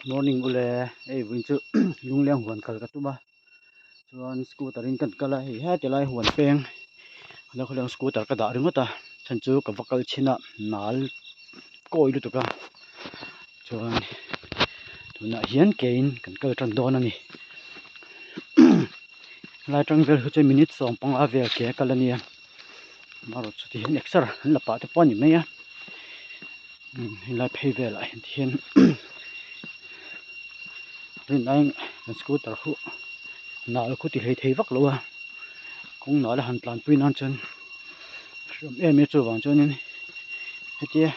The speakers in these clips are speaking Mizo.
Morning ule hei vawiin chu lungleng huan kal ka tum a chuan scooter in kan kal a hei heti lai huan peng a lo scooter ka dah ringawt a chhan chu ka va kal chhin a nal kawi lutuk a chuan tunah hian kein kan kal tan dawn a ni helai atang vel hi chuan minute 15 vel ke a kal a nia amaherawhchu chu tihian exer an la pah te pawh a ni mai a helai phei velah hian tihian rin aiin kan scooter khu nal khu ti hlei thei vak lo a kawng nal a han tlanpui nan chuan hreawm em em chuvang chuanin hetia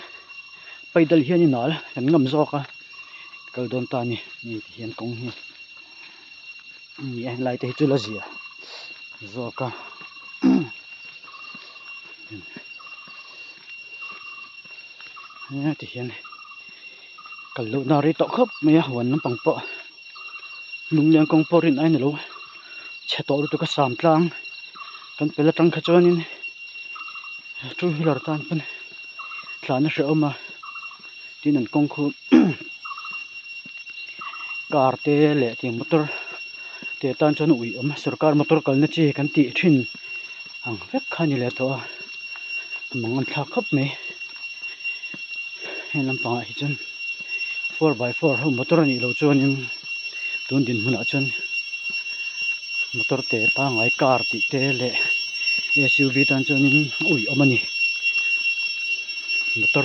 paidal hian i nal kan ngam zawk a kal dawn ta a ni hei ti hian kawng hi ni a helai te hi chu la zia zawk a. Ti hian kal loh na rei tawh khawp mai a huan lampang pawh lungleng kawng pawh rin aiin alo chhe tawh lutuk a sam tlang kan pel atang kha chuanin two wheeler tan pawn tlan a hrehawm a tin an kawng khu car te leh tiang motor te tan chuan a ui awm a sorkar motor kalna chi kan tih thin ang vek kha a ni leh tawh a mang an thlak khawp mai heng lampangah hi chuan 4x4 ho motor a nih loh chuanin tun dinhmunah chuan motor te pangngai car tih te leh S_U_V tan chuanin a ui awm a ni motor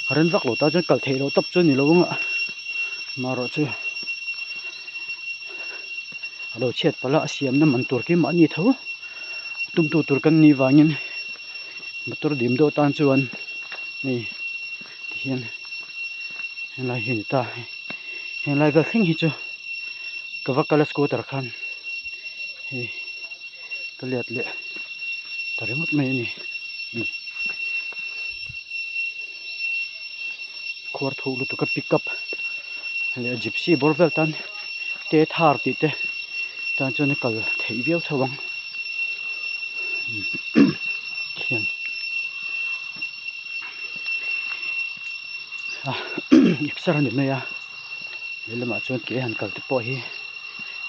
a rem vak lo tan chuan kal theih loh tawp chu a ni lo ang a amaherawhchu a lo chhiat palh a a siamna man tur khi mahni tho tumtu tur kan nih vangin motor dim deuh tan chuan hei tihian helai hi a ni ta helai vel thleng hi chu ka va kal a scooter khan hei ka let leh ta ringawt mai a ni khuar thuk lutuk a pick up leh gypsy bawr vel tan te thar tih te tan chuan a kal theih viau tho ang khian a exer a ni mai a he lamah chuan ke han kal te pawh hi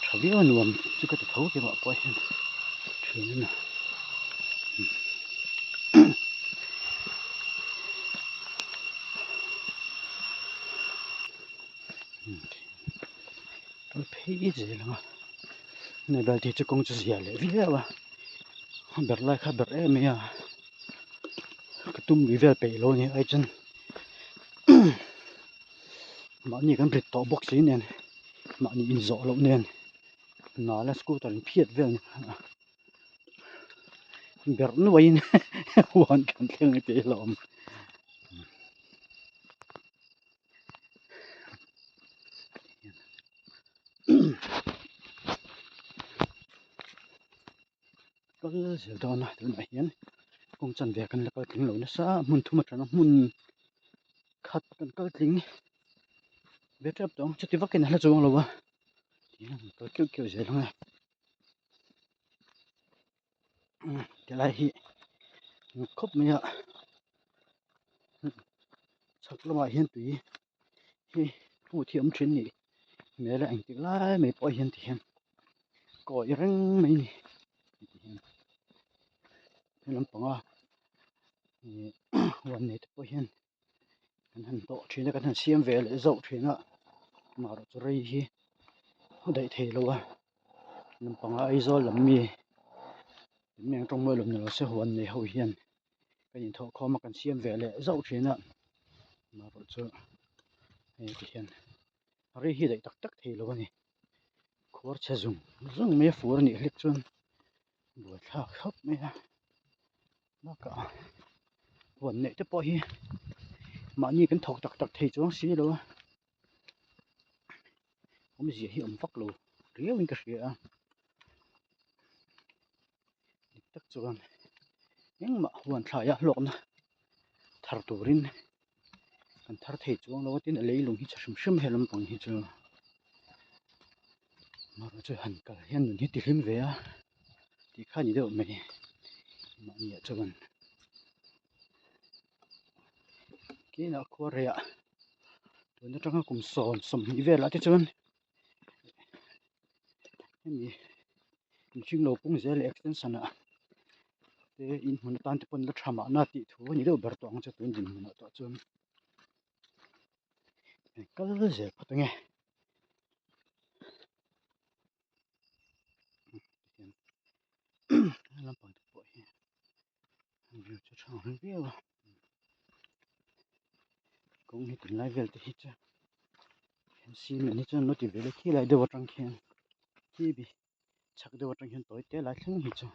tha viau a nuam chu ka ti tho keimah pawh hian thin a ni. Kal phei zel ang a hei vel te hi chu kawng chu zia leh viau a a ber lai kha a ber em mai a ka tum lui vel peih lo a ni ai chuan mahni kan rit tawh bawk si nen mahni inzawh loh nen nala scooter in phiat vel ni a. Berh nuaiin huan kan thleng tih hi a awm. Kal zel dawn a tunah hian kawng chanve kan la kal tling lo nasa a hmun thum atanga hmun khat kan kal tling ve tep tawh ang chuti vakin a hla chuang lo a tihian an kal keuh keuh zel ang e. Tilai hi khawp mai a chhak lamah hian tui hi hmuh theih awm thin a ni hmel a engtik lai mai pawh hian ti hian kawi reng mai a ni he lampanga ih huan nei te pawh hian kan han tawh thin a kan han siam ve leh zauh thin a amaherawhchu rei hi a daih thei lo a lampanga Aizawl lam mi meng tawng mawi lawm ni lo se huan nei ho hian kan inthawh khawm a kan siam ve leh zauh thin a amaherawhchu hei ti hian rei hi daih tak tak thei lo a ni khuar chhe zung zung mai a fur a nih hlek chuan buaithlak khawp mai a. Bakah huan neih te pawh hi mahni kan thawk tak tak thei chuang si lo a awmzia hi awm vak lo riau in ka hria a dik tak chuan engmah huan thlaiah hlawkna thar turin kan thar thei chuang lo a tin a leilung hi tha hrim hrim he lampang hi chu amaherawhchu han kal hian nun hi ti hlim ve a tih kha a ni deuh mai mahniah chuan kinah khua reiah. Tun atanga kum sawm sawmhnih velah te chuan hemi mihring lo pung zel leh extension ah te inhmun atan te pawn la tha mahna tih thu a ni deuh ber tawh ang chu tun dinhmunah tawh chuan kal zel phawt ange. Lampang te pawh hi view chu tha ang viau a kawng hi tunlai vel te hi chu cement hi chuan lo ti ve leh khi lai deuh atang khian khi bi chhak deuh atang hian tawi te lai thleng hi chu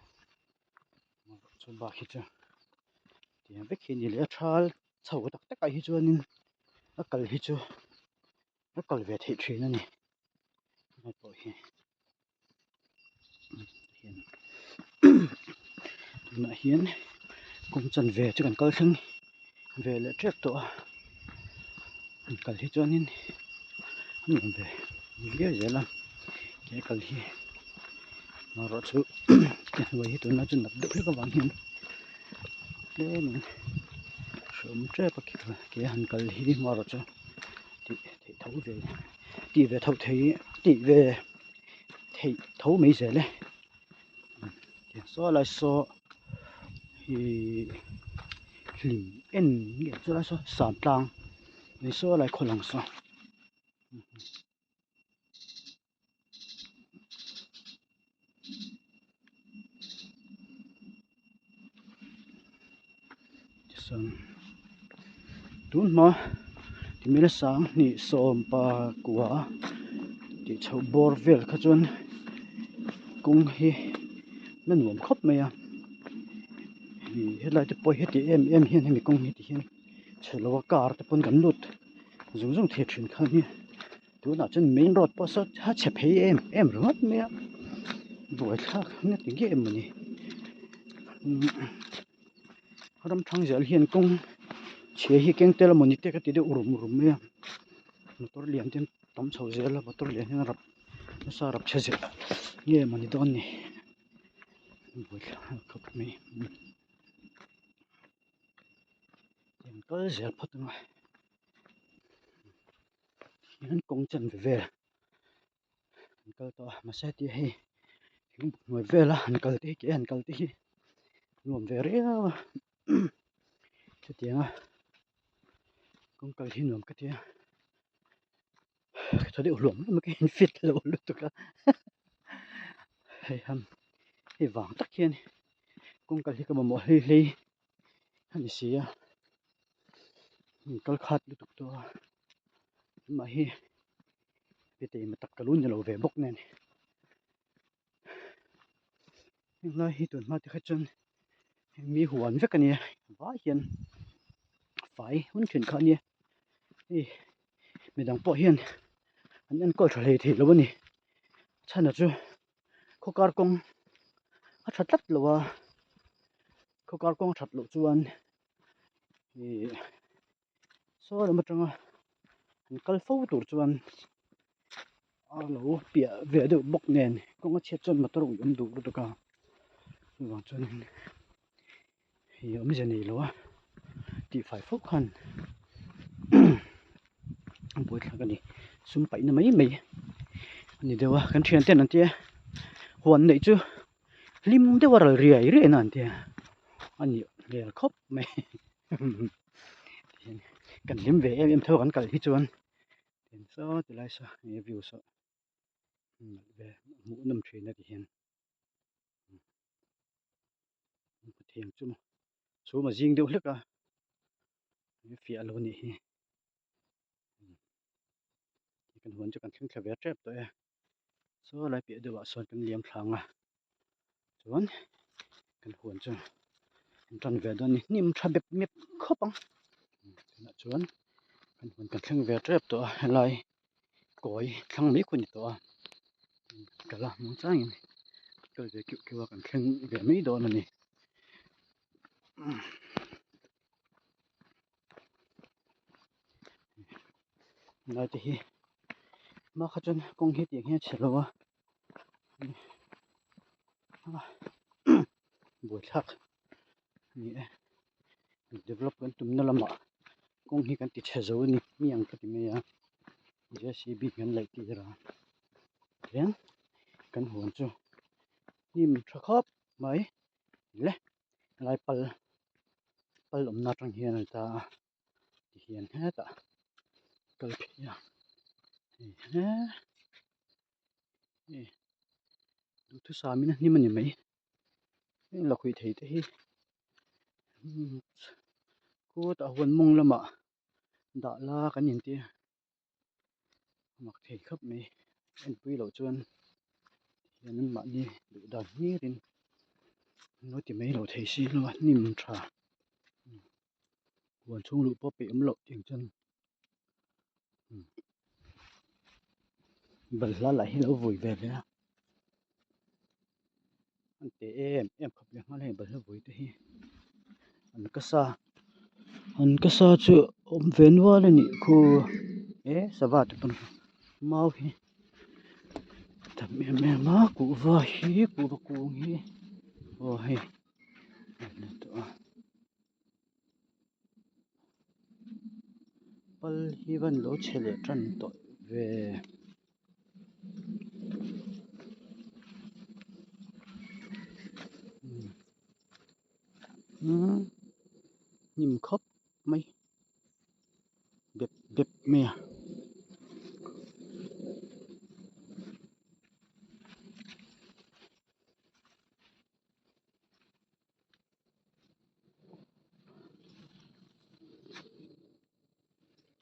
chu bak hi chu tiang vek hi a ni leh a thal chho tak tak ah hi chuanin a kal hi chu a kal ve theih thin a ni hei pawh hi tunah hian kawng chanve chu kan kal thleng ve leh tep tawh a an kal hi chuanin a nuam ve viau zel a he kal hi amaherawhchu ke hnuai hi tunlai chu nat deuh hlek avang hian tlemin hrehawm tep a ke han kal hi amaherawhchu tih theih tho ve tih ve tho thei tih ve theih tho mai zel e saw lai saw ihh hlim en nge chu lai saw sam tlang ni saw lai khaw lang saw. Tichuan tun hma timil sanghnih sawm pakua tih chhoh bawr vel kha chuan kawng hi la nuam khawp mai a ih helai te pawh hi heti em em hian hemi kawng hi ti hian chhe lo a car te pawn kan lut zung zung thei thin kha nia. Tunah chuan main road pawh saw a chhe phei em em ringawt mai a buaithlak nge ti nge mawni ram thang zel hian kawng chhia hi keng tel mawni te ka ti deuh rum rum mai a motor lian te an tam chho zel a motor lian hian a rap nasa rap chhe zel nge mawni dawn ni buaithlak khawp mai kal zel phawt ang a. Hian kawng chanve vel an kal tawh a mahse heti hei thing hnuai vela an kal te hi ke an kal te hi nuam ve riau a chutianga kawng kal hi nuam ka ti a ka thaw deuh hluam hluam a ka in fit lo lutuk a hei han hei vang tak hian kawng kal hi ka mamawh hlei hlei a ni si a kal khat lutuk tawh a amah hi bithei tak ka lo ni lo ve bawk nen henglai hi tun hma te kha chuan mi huan vek a nia vai hian fai hun thin kha a nia hei midang pawh hian an enkawl tha hlei thei lo a ni chhan a chu khawkar kawng a tha tlat lo a khawkar kawng a that loh chuan ih saw lam atanga an kal fo tur chuan a lo piah ve deuh bawk nen kawng a chhiat chuan motor ui awm duh lutuk a chuvang chuanin ih awmzia nei lo a tihfai fo khan a buaithlak a ni sum paihna mai mai a ni deuh a kan thian ten an tia huan neih chu hlim deuh a ral riai riai na an tia a nih hmel khawp mai kan hlim ve em em tho kan kal hi chuan saw ti lai saw enge view saw hmuh nawm thin a ti hian. Pathian chu chhum a zing deuh hlek a fiah lo a nih hi kan huan chu kan thleng thla ve tep tawh e saw lai piah deuh ah sawn kan liam thlang a chuan kan huan chu kan tan ve dawn a ni hnim tha bep mep khawp ang tunah chuan kan huan kan thleng ve tep tawh a helai kawi thlang mai khu a ni tawh a kal a hmang changin kal ve keuh keuh a kan thleng ve mai dawn a ni. Helai te hi hma kha chuan kawng hi tiang hian a chhe lo a buaithlak a ni e develop kan tumna lamah kawng hi kan ti chhe zo a ni mi ang ka ti mai a. J C B kan laih tir a tihian kan huan chu hnim tha khawp mai le helai pal pal awmna atang hian a ni ta a tihian hetah kal phei a hei he hei duhthusam in a hnim a ni mai heng lakhuih thei te hi khutah huan mawng lamah dah la kan inti mak thei khawp mai enpui loh chuan hian an mahni duh dan hlirin an lo ti mai lo thei si lo a hnim tha huan chhung luh pawh peih awm loh tiang chuan balhla lah hi a lo vui ve hle a an teh em em khawp leh nghal hei balhla vui te hi an ka sa an ka sa chu awm ve nual a nih khu he sava te pawn mau hi a tam em em a kuhva hi kuhva kung hi aw hei a ni tawh a. Pal hi van lo chhe leh tan tawh ve. Umm hnim khawp mai dep dep mai a.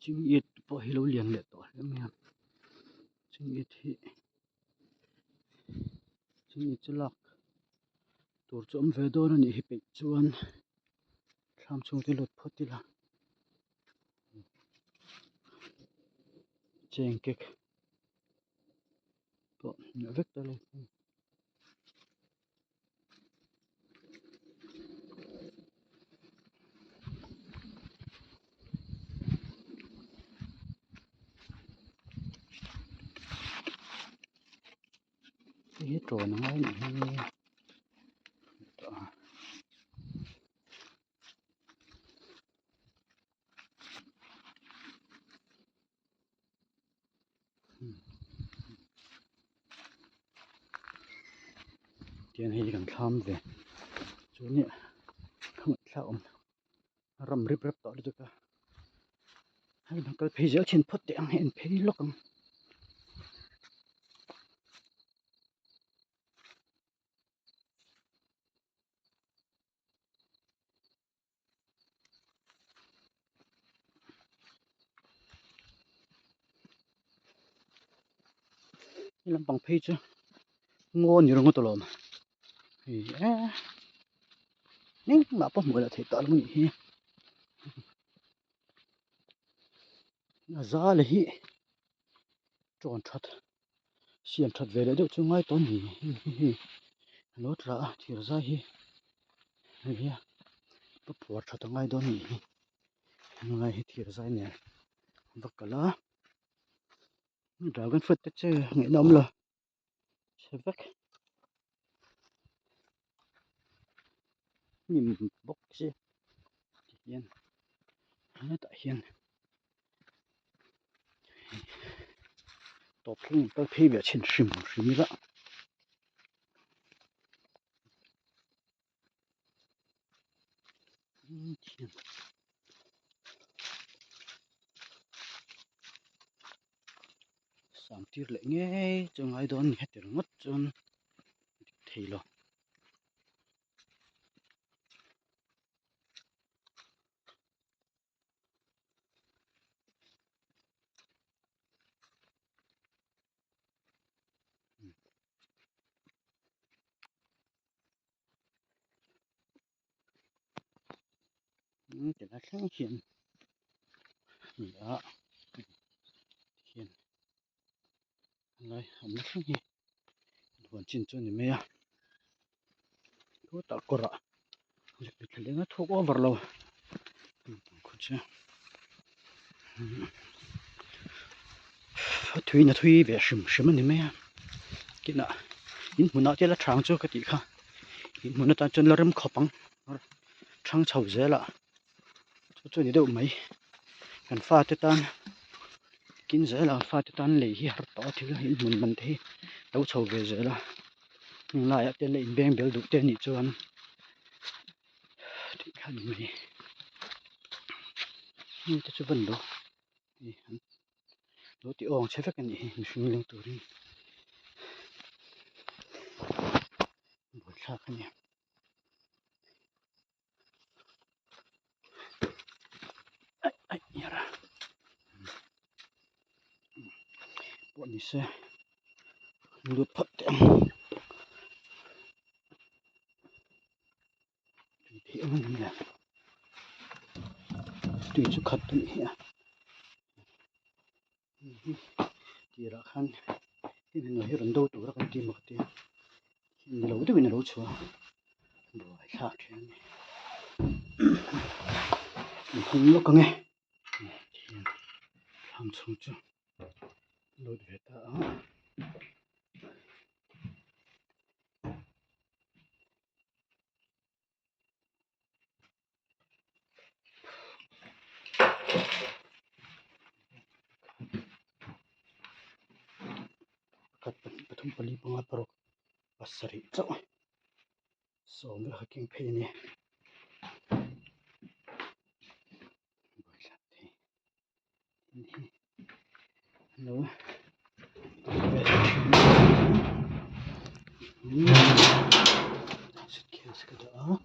Chingit pawh hi lo lian leh tawh hle mai a chingit hi chingit chu lak tur chu awm ve dawn a nih hi peih chuan thlam chhung te lut phawt ila cheng kek pawh vek ta lo. Hei hi tawn a ngai anih hi Tihian hei kan thlam ve chu nia ka ngaihthlak awm ram rip rep tawh lutuk a hei kan kal phei zel thin phawt teh ang hei an phei lawk ang. He lampang phei chu ngaw ni ringawt alawm hei e engmah pawh hmuh loh theih tawh lo anih hi a zale hi tawn that siam that ve leh deuh chu ngai tawh a ni hi a lo tla a thir zai hi hei a va phuar that a ngai dawn a nih hi helai hi thir zai nen va kal a dragon fruit te chu ngaihna awm lo chhe vek hnim bawk chi tihian hetah hian. Tawp thleng kal phei ve chhin hrim hrim ila sam tir leh ngei chu ngai dawn ni heti ringawt chuan dik thei lo. Ti lai thleng hian a ni a hian helai awmna thleng hi huan chin chu a ni mai a khutah kawrah a thuk over lo a thui na thui ve hrim hrim a ni mai a kinah in hmunah te la thang chu ka tih kha in hmun atan chuan la rem khawp ang thang chho zel ah chu chu a ni deuh mai kan fate tan. Nakin zelah fate tan lei hi har tawh a thil in hmun man te hi lo chho ve zel a heng laiah te la inbeng bel duh te anih chuan tih kha a ni mai heng te chu van lo hei an lo ti awng chhe vek a nih hi mihring leng turin buaithlak a ni. Pawh ni se lut phawt teh ang tui theih ang em le tui chu khat a nih hi a tirah khan hemi hnuai hi rawn do tura kan ti mak tia ni lo deuhin a lo chhuah a buai thlak thin a ni an hung lawk ang e tihian thlam chhung chu lut ve ta a. Pakhat pahnih pathum pali panga paruk pasarih chauh sawm vel kha keng phei a ni suitcase ka dah a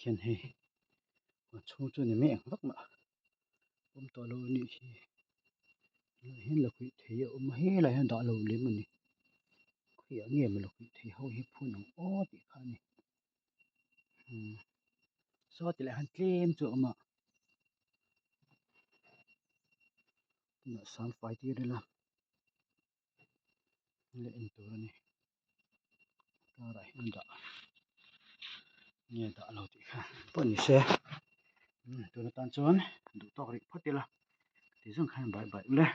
hian hei a chhung chu ni mai ang vak mah. Awm tawh lo anih hi tunah hian lakhuih thei a awm a helaiah hian dah lo lem a ni khawiah nge maw lakhuih thei ho hi phun ang aw tih kha a ni umm saw ti laiah hian tlem chu a awm a tunah sang fai tir ila leh en tur a ni karah hian dah nge dah lo tih kha pawh ni se tun atan chuan duh tawk rih phawt ila ti zawng khan bye bye ule.